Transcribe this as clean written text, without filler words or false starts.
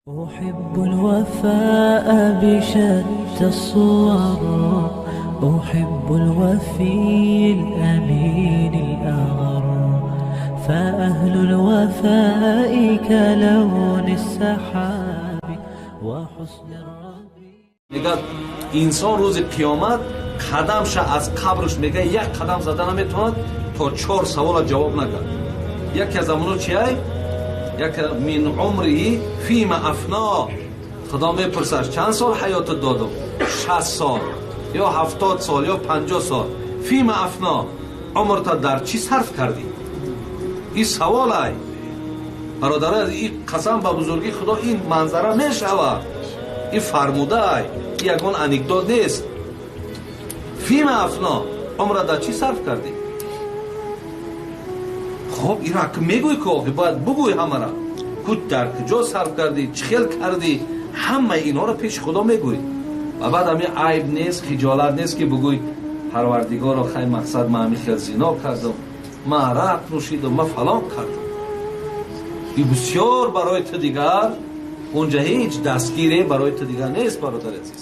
أحب الوفاء بشتى الصور، أحب الوفي الأمين الأغر، فأهل الوفاء كلون السحاب وحسن الربيع. Мегӯяд, инсон рӯзи қиёмат қадамша аз қабрш, мега, як қадам зада наметавонад, то чор савола ҷавоб накард. Яке аз амоно чиай? Як من عمره فيما أفناه. Худо мепурсад: чанд сол ҳаётат додум? 60 сол ё 70 сол ё 50 сол. فيما أفناه, умрта дар чӣ сарф кардӣ? Ин саволай, бародари, ин қасам ба бузургии Худо, ин манзара мешавад. Ин фармудаай, ин ягон анекдот нест. فيما أفناه, умра дар чӣ сарф кардӣ? Хоб, ира мегӯй ки охи бояд бугӯй ҳамара ку дар куҷо сарф кардӣ, чӣ хел кардӣ, ҳамаи инҳоро пеши Худо мегӯй. Ва баъд ҳами айб нест, хиҷолат нест, ки бугӯй: «Парвардигоро, хай, мақсад, ман ҳами хел зино кардам, ман арақ нӯшидам, ман фалон кардам». И бисёр барои ту дигар унҷа ҳеҷ дастгире барои ту дигар нест, бародари азиз.